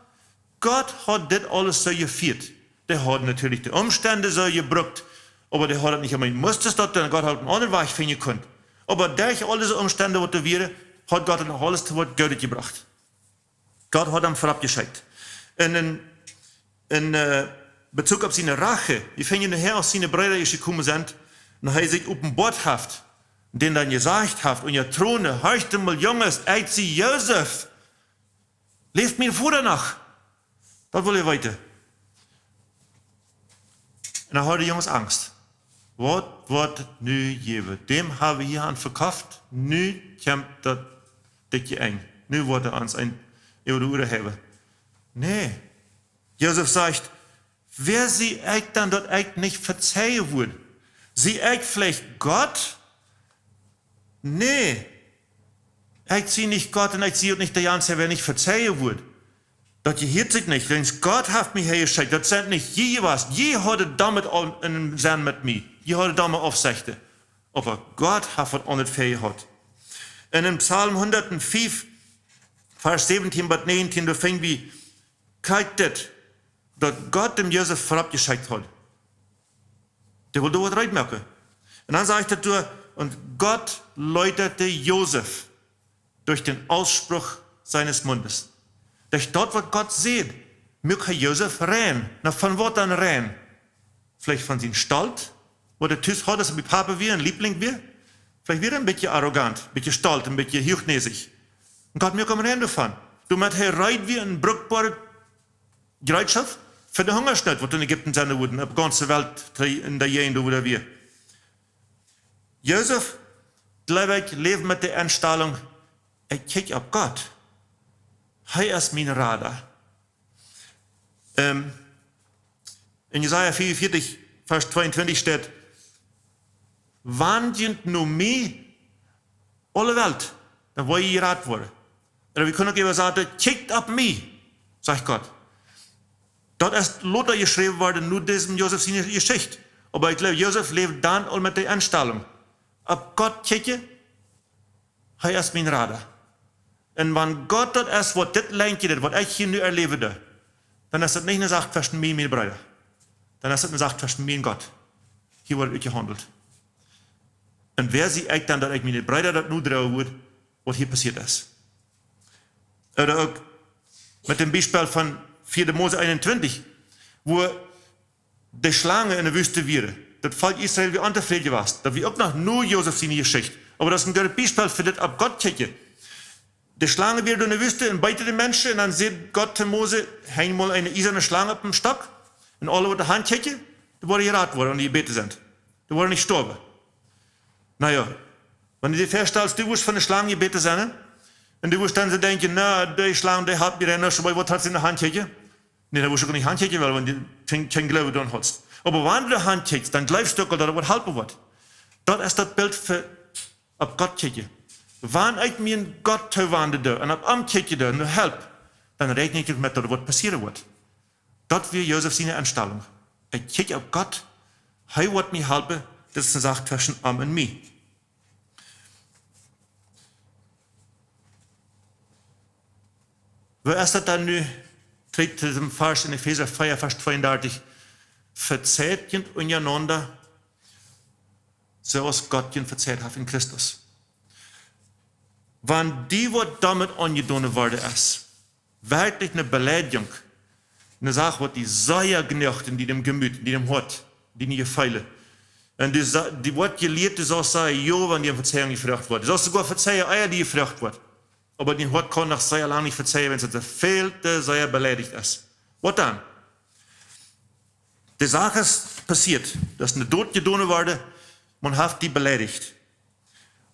Gott haud dit aules soo jefieet. Dee haud natieedlich de Omstend soo jebrukt, oba dee haud daut nich onbedinjt must daut doonen. Gott haud een aundren Wajch finjen kunt. Oba derch aul dise Omstend, waut doa wieren, haud Gott noch aules to waut Goodet jebrocht. Gott haud am verop jeschekjt. Un en, en, äh, Bezug opp siene Rache, wie finjen nohäa, aus siene Breeda jekomen sent, un hee sikj openboat haft, dän dan jesajcht haft, unja Tronen, horcht mol, Junges, ekj sie Josef. Läft mien Voda noch? Daut well ekj weeten. Un dan hauden de Junges Angst. Waut woat daut nu jäwen? Däm hab wie hia han vekoft, nu kjemt daut dikje Enj. Nu woat hee ons een äwa de Uaren haben. Nä. Josef sajcht: Wäa sie ekj dan, daut ekj nich vezeien wudd? Sie ekj veleicht Gott? Nä, ekj sie nich Gott un ekj sie uk nich de Jans, wäa nich vezeien wudd. Daut jehieet sikj nich, wiels Gott haft mie hia jeschekjt. Daut sent nich jie jewast. Jie hauden doamet aul eenen Senn met mie. Jie hauden doamet Aufsechten. Oba Gott haft waut aundret väajehaut. Un en Psalm hundatfief, Varsch säwentieen bat näajentieen, doa finj wie, krakjt dit, daut Gott däm Josef verop jeschekjt haud. Dee wull doa waut reed moaken. Un dan sajcht et doa: „Und Gott läuterte Josef durch den Ausspruch seines Mundes.“ Derch daut, waut Gott säd, muak hee Josef rein. Na, von waut dan rein? Veleicht von sien Stolt, waut hee tus haud, aus hee bie Papa wia, een Liebling wia. Veleicht wia hee een bät arrogant, een bät stolt, een bät huachnäsich. Un Gott muak am rein doavon. Doamet hee reed wia, een brukboaret Jereetschoft fa de Hungasnoot, waut en Ägipten sennen wudd, opp de gaunze Welt, en de Jäajent, wua hee wia. Josef, jleew ekj, läwd met de Enstalunk: „Ekj kjikj opp Gott. Hee es mien Rada.“ Ähm, en Jesaja vea un vieetich, Varsch twee un twintich steit: „Wan jie no mie, aule Welt, dan woa jie jerat woaren.“ Ooda wie kjennen uk äwasaten: „Kjikjt opp mie“, sajcht Gott. Daut es lota jeschräwen worden no dise Josef siene Jeschicht. Oba ekj jleew, Josef läwd dan aul met de Enstalunk: „Opp Gott kjikjen, hee es mien Rada. Un wan Gott daut es, waut dit Läwen jeit, waut ekj hia nu erläwen doo, dan es daut nich eene Sach tweschen mie un miene Breeda. Dan es daut eene Sach tweschen mie un Gott. Hia woat utjehaundelt. Un wäa sie ekj dan, daut ekj miene Breeda daut nodroagen wudd, waut hia passieet es?“ Ooda uk met däm Biespel von vieede Mose eenuntwintich, wua de Schlangen en de Wüste wieren. Daut Volkj Israel wia ontofräd jewast. Daut wia uk noch no Josef siene Jeschicht. Oba daut es een goodet Biespel fa dit opp Gott kjikjen. De Schlangen wieren doa en de Wüste un beeten de Menschen. Un dan säd Gott to Mose: „Henj mol eene iesane Schlang opp een Stock. Un aule, waut doa han kjikjen, dee woaren jerat woaren un dee jebäten sent. Dee woaren nich stoawen.“ Na jo, wan du die väastalst, du wurscht von de Schlang jebäten sennen, un du wurscht dan soo denkjen: „Na, dee Schlang, dee halpt mie nich, waut haft see en de Haunt?“ Nä, dan wurscht du uk nich han kjikjen wellen, wan du kjeen, kjeen Gloowen doaraun hast. Oba wan du han kjikjst, dan jleefst du uk aul, daut et waut halpen woat. Daut es daut Bilt fa opp Gott kjikjen. Wan ekj mie no Gott towenden doo un opp am kjikjen doo, no Help, dan räakjen ekj met, daut et waut passieren woat. Daut wia Josef siene Enstalunk. Ekj kjikj opp Gott, hee woat mie halpen, dit es eene Sach tweschen am un mie. Woo es daut dan nu? Trigj to dän Varsch en Efeesa vea, Varsch tweeundartich. „Vezeit junt unjarenaunda, soo aus Gott junt vezeit haft en Christus.“ Wan die, waut doamet aunjedonen worden es, werkjlich eene Beleidigung, eene Sach, waut die sea jnoacht en dien Jemüt, en dien Hoat, en diene Jefeelen. Un die, sa-, die woat jelieet, du saust sajen jo, wan die om Vezeiunk jefroacht woat. Du saust soogoa vezeien, ea die jefroacht woat. Oba dien Hoat kaun noch sea lang nich vezeien, wiels et väl to sea beleidicht es. Waut dan? De Sach es passieet, daut es een Dot jedonen worden, maun haft die beleidicht.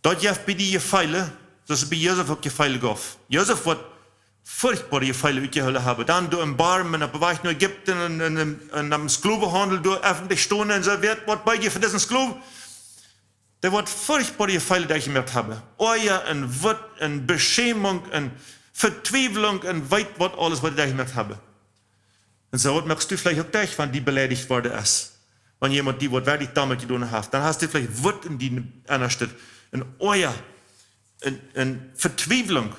Daut jeft bie die Jefeele, daut es bie Josef uk Jefeele jeef. Josef woat furchtboare Jefeele utjehoolen haben. Dan doa em Borm un oppem Wajch no Ägipten un, un, un, un aum Sklowenhaundel doa effentlich stonen un soo, wäa woat bie die fa disen Sklow? Dee woat furchtboare Jefeele derchjemoakt haben. Oaja un Wut un Beschämunk un Vetwieflunk un weet waut aules, waut dee derchjemoakt haben. Un soo waut moakst du veleicht uk derch, wan die beleidicht worden es. Wan jemaunt die waut werkjlich doamet jedonen haft, dan hast du veleicht Wut en die Ennaste. Un Oaja, un, un Vetwieflunk,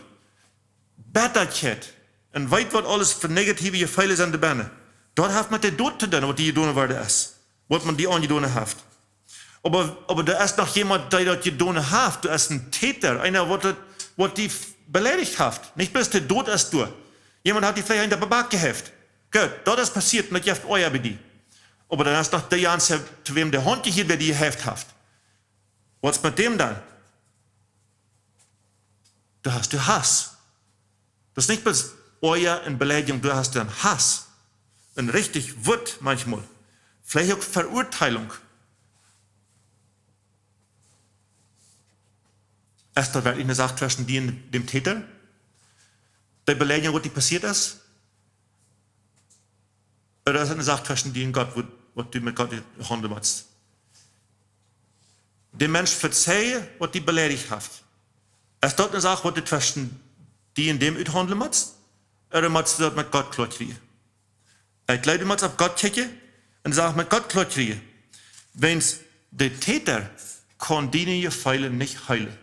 Bettakjeit. Un weet waut aules fa negative Jefeele sent doa bennen. Daut haft met dän Dot to doonen, waut die jedonen worden es. Waut maun die aunjedonen haft. Oba, oba doa es noch jemaunt, dee daut jedonen haft. Doa es een Täter, eena, waut daut, waut die f-, beleidicht haft. Nich bloos de Dot es doa. Jemaunt haft die veleicht eent oppem Back jehäft. Goot, daut es passieet un daut jeft Oaja bie die. Oba dan es noch dee Jans, to wäm de Haunt jehieet, wäa die jehäft haft. Waut es met däm dan? Doa hast du Hauss. Daut es nich bloos Oaja un Beleidigung, doa hast du dan Hauss. Un rechtich Wut maunchmol. Veleicht uk Veurteilunk. Es daut werkjlich eene Sach tweschen die un däm Täter? Dee Beleidigung, waut die passieet es? Ooda es daut eene Sach tweschen die un Gott, waut, waut du met Gott haundlen motst? Däm Mensch vezeien, waut die beleidicht haft. Es daut eene Sach, waut du tweschen die un däm uthaundlen motst? Ooda motst du daut met Gott kloa kjrieen? Ekj jleew, du motst opp Gott kjikjen un de Sach met Gott kloa kjrieen. Wiels de Täter kaun diene Jefeele nich heelen.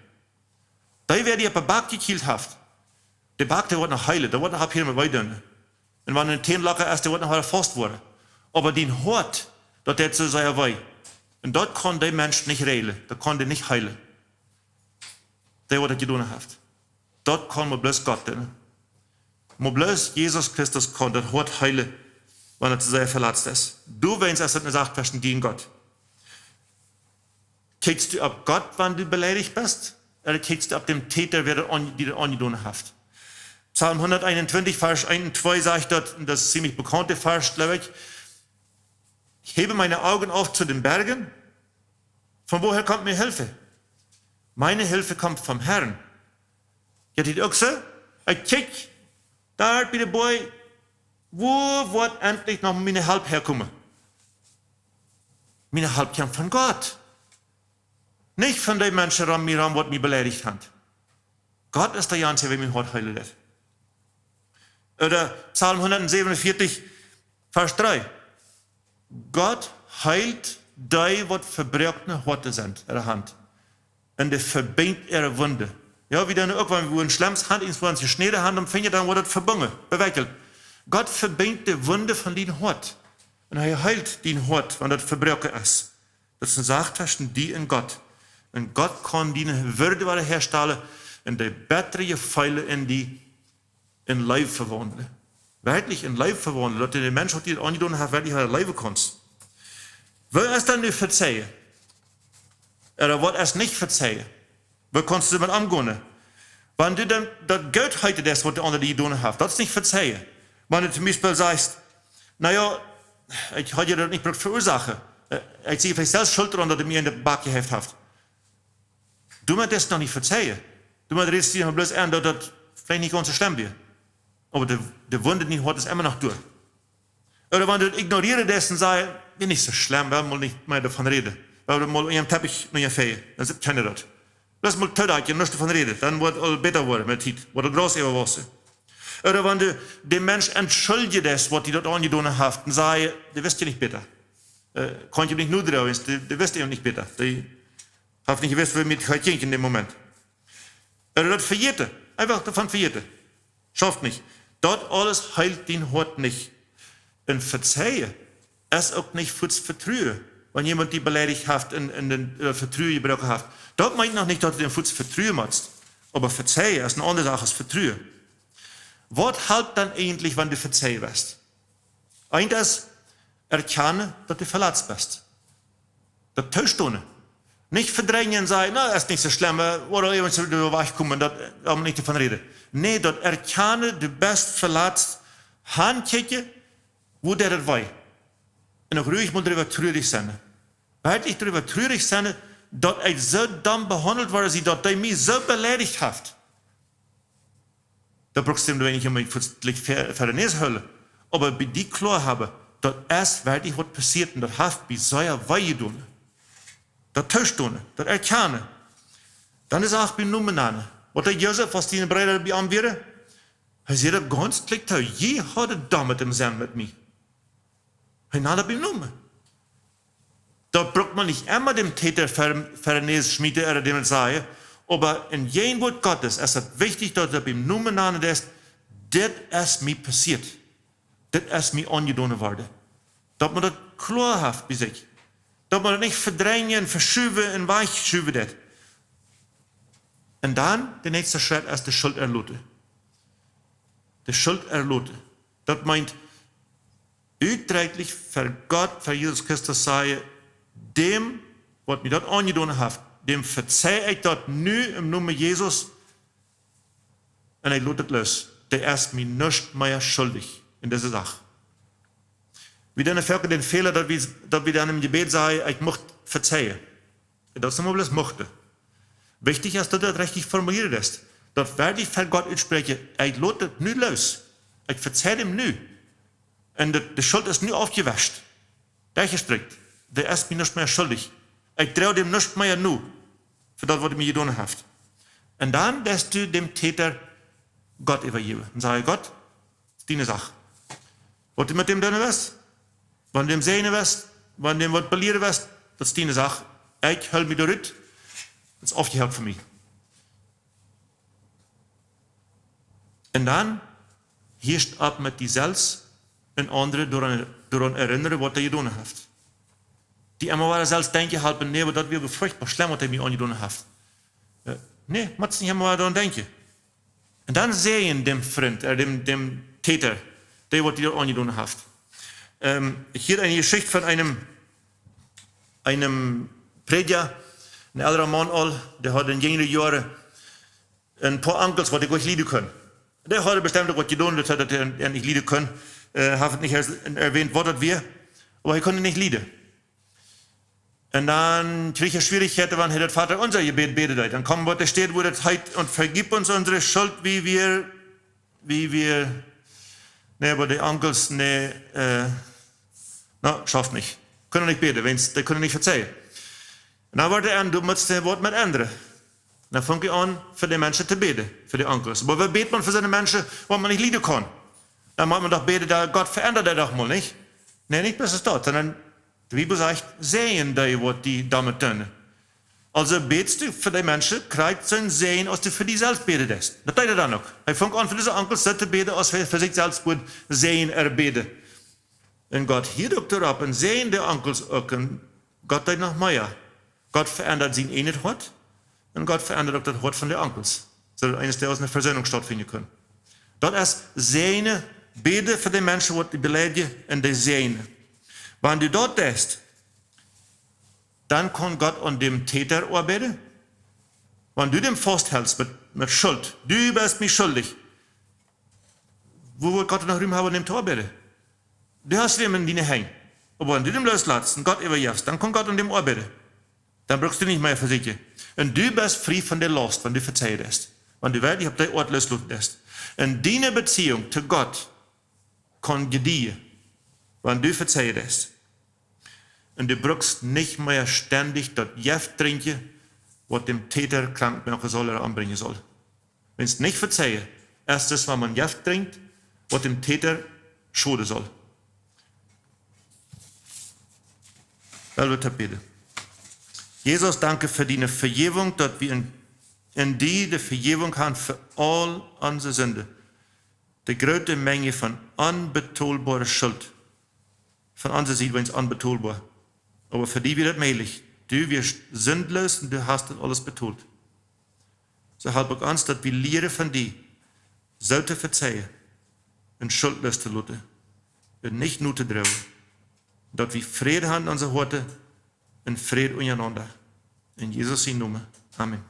Dee, wäa die oppem Back jekjielt haft, de Back, dee woat noch heelen, dee woat noch opp hia met wee doonen. Un wan een Tän lock es, dee woat noch wada faust woaren. Oba dien Hoat, daut deit soo sea wee. Un daut kaun de Mensch nich reelen, daut kaun dee nich heelen, dee waut daut jedonen haft. Daut kaun mau bloos Gott doonen. Mau bloos Jesus Christus kaun daut Hoat heelen, wan et soo sea veletzt es. Du weetst, es daut eene Sach tweschen die un Gott. Kjikjst du opp Gott, wan du beleidicht best? Ooda kjikjst du opp dän Täter, wäa daut aun-, die daut aunjedonen haft? Psalm hundateenuntwintich, Varsch eent un twee sajcht daut, un daut es een ziemlich bekaunta Varsch, jleew ekj: Ich hebe meine Augen auf zu den Bergen. Von woher kommt mir Hilfe? Meine Hilfe kommt vom Herrn. Jeit die uk soo? Ekj kjikj doa bie de Boaj, wua woat endlich noch miene Help häakomen? Miene Help kjemt von Gott. Nich von dee Menschen rom mie rom, waut mie beleidicht haben. Gott es de eensje, wäa mien Hoat heelen deit. Ooda Psalm hundatsewenunvieetich, Varsch dree. Gott heelt dee, waut vebroakne Hoaten sent, äare Haunt. Un dee vebinjt äare Wunden. Jo, wie dan uk, wan wie een schlemmet Haunt eent, waut ons jeschnäden haben, dan finj wie dan, woat daut vebungen, bewekjelt. Gott vebinjt de Wunden von dien Hoat. Un hee heelt dien Hoat, wan daut vebroaken es. Daut es eene Sach tweschen die un Gott. Un Gott kaun diene Wurd wada häastalen un de bettre Jefeele en die en Leew vewaundlen. Werkjlich en Leew vewaundlen, daut du dän Mensch, waut die daut aunjedonen haft, werkjlich wada leewen kaust. Waut es dan nu vezeien? Ooda waut es nich vezeien? Woo kaust du doamet omgonen? Wan du dan daut Goode heeten deist, waut de aundra die jedonen haft, daut es nich vezeien. Wan du toom Biespel sajchst: Na jo, ekj haud je daut nich brukt veruasoaken. Äh, ekj sie veleicht selfst schult doaraun, daut hee mie eent oppem Back jehäft haft. Doamet es noch nich vezeien. Doamet rätst du die noch bloos en, daut daut veleicht nich gaunz soo schlemm wia. Oba de, de Wund en dien Hoat es emma noch doa. Ooda wan du daut ignorieren deist un sajchst: Wia nich soo schlemm, wie wellen mol nich mea doavon räden. Wie wellen mol unja dän Teppich nenn feien, dan sieht kjeena daut. Lot mol toodoakjen, nuscht doavon räden, dan woat et aul bäta woaren met de Tiet, woat daut Graus äwawaussen. Ooda wan du dän Mensch entschuljen deist, waut die daut aunjedonen haft, un sajchst: Dee wist je nich bäta. Äh, kaun je nich nodroagen, dee, dee wist je nich bäta. Dee haft nich jewist, woo et mie jinkj en däm Moment. Ooda daut vejäten. Eefach doavon vejäten. Schauft nich. Daut aules heelt dien Hoat nich. Un vezeien es uk nich fuaz Vetruen. Wan jemaunt die beleidicht haft un, un dän, äh, Vetruen jebroaken haft. Daut meent noch nich, daut du däm fuaz vetruen motst. Oba vezeien es eene aundre Sach aus vetruen. Waut halpt dan eejentlich, wan du vezeien woascht? Eent es, erkjanen, daut du veletzt best. Daut toostonen. Nich vedrieejen un sajen: Na, es nich soo schlemm, wie woaren irjentwoo doa wajchkomen, daut, äh, wie motten nich doavon räden. Nä, daut erkjanen, du best veletzt, hankjikjen, wua deit et wee? Un uk ruhig mol doaräwa truarich sennen. Werkjlich doaräwa truarich sennen, daut ekj soo domm behaundelt worden sie, daut dee mie soo beleidicht haft. Daut bruckst du däm doch nich unbedinjt fa, fa de Näs hoolen. Oba bie die kloa haben, daut es werkjlich waut passieet un daut haft mie sea wee jedonen. Daut toostonen, daut erkjanen. Dan es uk biem Nomen nanen. Waut deed Josef, aus siene Breeda bie am wieren? Hee säd daut gaunz kjlieekj too: "Jie hauden doa met däm sennen met mie." Hee nand daut biem Nomen. Daut brukt maun nich emma däm Täta ver, ver de Näs schmieten ooda däm sajen, oba en jeen Wuat Gottes es daut wichtich, daut du biem Nomen nanen deist: "Dit es mie passieet. Dit es mie aunjedonen worden." Daut maun daut kloa haft bie sikj. Daut maun daut nich vedreien, veschuwen un wajchschuwen deit. Un dan, de näakjste Schrett es de Schult erloten. De Schult erloten. Daut meent, utdrekjlich ver Gott, ver Jesus Christus sajen: "Däm, waut mie daut aunjedonen haft, däm vejäw ekj daut nu em Nomen Jesus, un ekj lot daut loos. Dee es mie nuscht mea schuldich en dise Sach." Wie doonen foaken dän Fäla, daut wie, daut wie dan em Jebäd sajen: "Ekj mucht vejewen." Daut es mau bloos muchten. Wichtich es, daut du daut rechtich formulieet hast. Daut werkjlich ver Gott utspräakjen: "Ekj lot daut nu loos. Ekj vejew däm nu. Un de, de Schult es nu aufjewascht. Derchjestrakjt. Dee es mie nuscht mea schuldich. Ekj droag däm nuscht mea no, fa daut, waut hee mie jedonen haft." Un dan deist du däm Täta Gott äwajäwen. Un sajchst: "Gott, diene Sach. Waut du met däm doonen west, wan du däm säajnen west, wan du däm waut belieren west, daut es diene Sach. Ekj hool mie doarut. Daut es aufjehoolt fa mie." Un dan hieescht opp met die selfst un aundre doaraun, doaraun erinnren, waut hee jedonen haft. Die emma wada selfst denkjen halpen: "Nä, oba daut wia furchtboa schlemm, waut hee mie aunjedonen haft." Äh, nä, motst nich emma wada doaraun denkjen. Un dan säajen däm Frint, äh, däm, däm Täta, dee waut die daut aunjedonen haft. Ähm, ekj hieed eene Jeschicht von eenem, eenem Prädja, een elra Maun aul, dee haud en jinjre Joaren een poa Onkels, waut hee goanich lieden kunn. Dee hauden bestemmt uk waut jedonen, daut hee daut nich lieden kunn. Äh, haft nich ieescht erwänt, waut daut wia, oba hee kunn dee nich lieden. Un dan kjrieech hee Schwierichkjeiten, wan hee daut Vaterunser Jebäd bäden deed. Dan kjeem waut doa steit, wua daut heet: "Und vergib uns unsere Schuld, wie wir, wie wir", nä, oba de Onkels, nä, äh, no, schauft nich. Kunnen nich bäden, wiels dee kunnen nich vejewen. Un dan wort hee aun, du motst daut Wuat met endren. Dan funk hee aun, fa de Menschen to bäden, fa de Onkels. Oba woo bät maun fa soone Menschen, waut maun nich lieden kaun? Dan mott maun doch bäden, daut Gott, veendat dee doch mol, nich? Nä, nich bloos daut, sonda de Bibel sajcht: "Säajen dee, waut die doamet doonen." Aulsoo bätst du fa de Menschen, kjrichst soon Säajen, aus du fa die selfst bäden deist. Daut deed hee dan uk. Hee funk aun, fa dise Onkels soo to bäden, aus hee fa sikj selfst wudd Säajen erbäden. Un Gott hieed uk doaropp un säajend de Onkels uk. Un Gott deed noch mea. Gott veendat sien eejnet Hoat. Un Gott veendat uk daut Hoat von de Onkels, soo daut eenes Doages eene Vesöhnung stautfinjen kunn. Daut es säajnen, bäden fa de Menschen, waut die beleidijen, un dee säajnen. Wan du daut deist, dan kaun Gott aun däm Täta oabeiden. Wan du däm fausthelst met, met Schult, du best mie schuldich. Woo woat Gott noch Rum haben, aun däm to oabeiden? Du hast däm en diene Henj. Oba wan du däm looslatst un Gott äwajefst, dan kaun Gott aun däm oabeiden. Dan brukst du nich mea vesieekjen. Un du best frie von de Laust, wan du vejewen deist. Wan du werkjlich opp dee Oat loosloten deist. Un diene Beziehung to Gott kaun jedieejen, wan du vejewen deist. Un du brukst nich mea stendich daut Jeft drinkjen, waut däm Täta krank moaken saul ooda ombrinjen saul. Wan du nich vejefst, es daut, wan maun Jeft drinkjt, waut däm Täta schoden saul. Lot ons bäden. Jesus, danke fa diene Vejäwunk, daut wie en, en die de Vejäwunk haben fa aul onse Sinden. De groote Menj von onbetoolboare Schult. Von onse Sied wia et onbetoolboa. Oba fa die wia daut mäajlich. Du wieescht sindloos un du hast daut aules betoolt. Soo halp uk ons, daut wie lieren von die, soo to vejewen un Schult loos to loten un nich no to droagen. Daut wie Fräd haben en onse Hoaten un Fräd unjarenaunda. En Jesus sienen Nomen. Amen.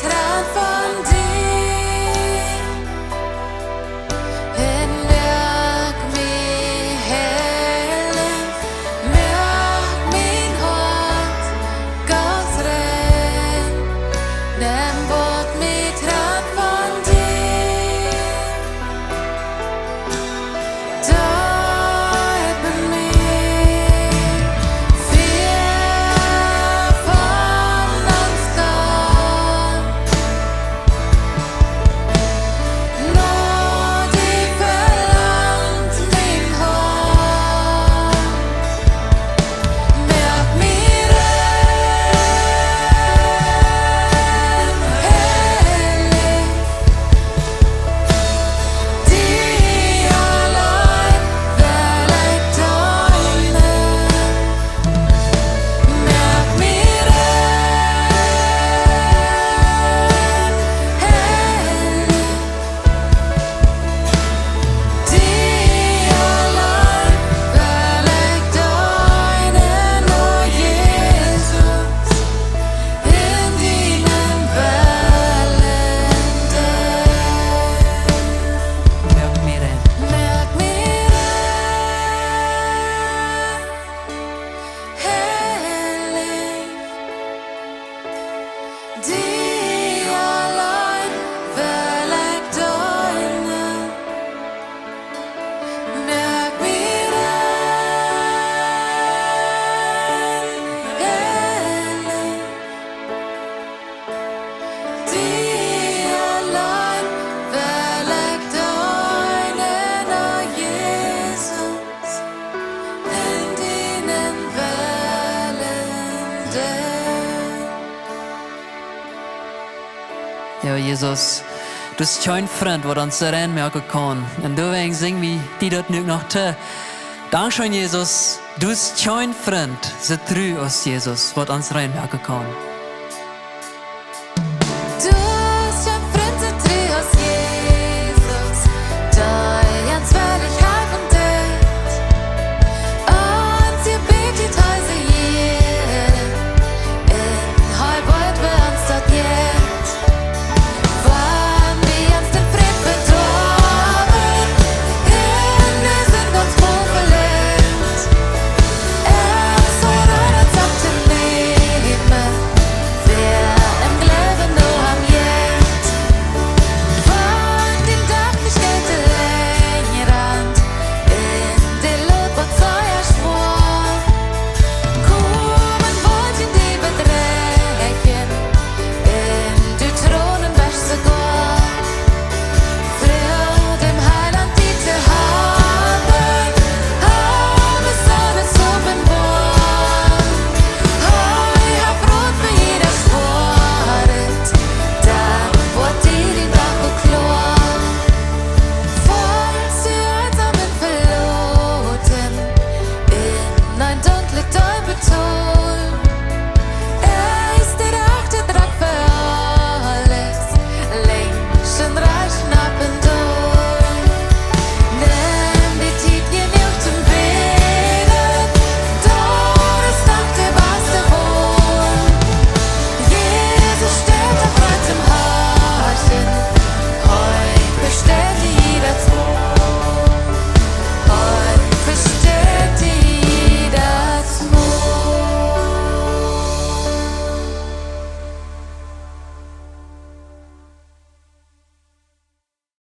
Tran von die, un moak mie heilich, moak mien Hoat gaunz rein, nemm bot mie Tran von die. Deepen mie, Fia von ons Gott. No die velangt mien Hoat. Moak mie rein, heilich. Die auleen well ekj deenen. Moak mie rein, heilich. Die auleen well ekj deenen, o Jesus, en dienen Wellen doonen. Moak mie rein. Moak mie rein, heilich. Die auleen well ekj deenen. Moak mie rein, heilich. Die auleen well ekj deenen, o Jesus, en dienen Wellen doonen. Jo, Jesus, du best kjeen Frint, waut ons rein moaken kaun. Un doawäajen sinj wie die daut nu noch too. Dankscheen, Jesus, du best kjeen Frint soo tru aus Jesus, waut ons rein moaken kaun.